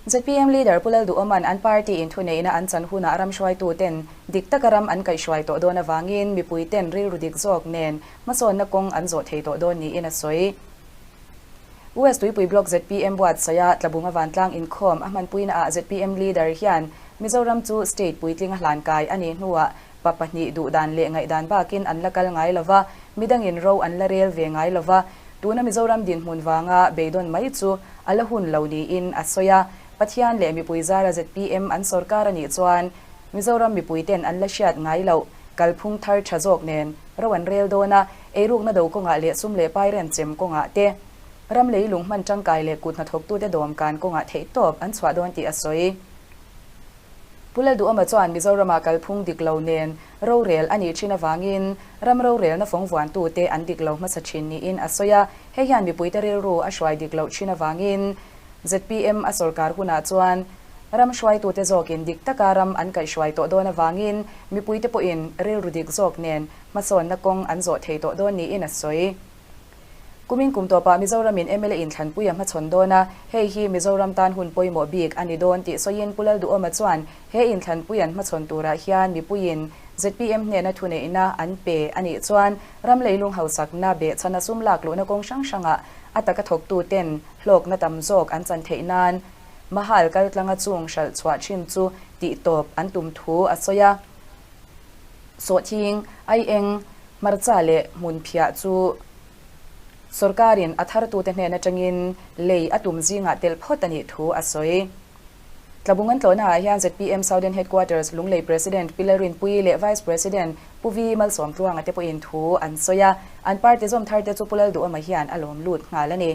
ZPM leader Pu Lalduhawma'n an party in thuneihna an chan hunah ram hruaituten dik taka ram an kaihhruai tawh dawn avangin mipuiten rilru dik zawk nen hmasawnna kawng an zawh thei tawh dawn niin a sawi. US Tuipui Block ZPM buatsaiha Tlabunga vantlang inkhawm a hmanpuina ah ZPM leader hian Mizoram chu state puitling a hlankai a nih hnuah pa pahnih duhdan leh ngaihdan bakin an la kal ngai lova, midangin ro an la rel ve ngai lova, tuna Mizoram dinhmun vanga beidawn mai chu a la hun lo niin a sawi a. Pathian leh mipui zara ZPM an sawrkar a nih chuan Mizoram mipuiten an la hriat ngai loh kalphung thar tha zawk nen ro an rel dawn a, eirukna do kawngah leh sum leh pai renchem kawngah te, ram leilung hman tangkai leh kut hnathawktute dawmkan kawngah theihtawp an chhuah dawn tih a sawi. Pu Lalduhawma chuan Mizoramah kalphung dik lo nen rorel a nih thin avangin ram rorelna fawng vuantute an dik lo hmasa thin niin a sawi a, hei hian mipuite rilru a hruai dik loh thin avangin zpm a sawrkar hunah chuan ram hruaitute zawkin dik taka ram an kaihhruai tawh dawn avangin mipuite pawhin rilru dik zawk nen hmasawnna kawng an zawh thei tawh dawn niin a sawi. Kumin kum tawpah Mizoramin mla inthlanpui a hmachhawn dawn a, hei hi Mizoram tan hun pawimawh bik a ni dawn tih sawiin Pu Lalduhawma chuan he inthlanpui an hmachhawn turah hian mipuiin zpm hnena thuneihna an pe a nih chuan ram leilung hausakna behchhana sum lak luhna kawng hrang hrangah a taka thawktuten hlawkna tam zawk an chan theih nan Mahal kaltlanga chung hralh chhuah thin chu tihtawp an tum thu a sawi a. Sawhthing, aieng, hmarcha leh hmunphiah chu sorkarin a thartute hnen atangin lei a tum zingah telh phawt a nih thu a sawi. Tlabung an tlawhnaah hian zpm Southern Headquarters Lunglei President Pi Lalrinpuii leh Vice President Pu Vi Malsawmtluanga te pawhin thu an sawi a, an party zawm tharte chu Pu Lalduhawma hian a lawm lut nghal a ni.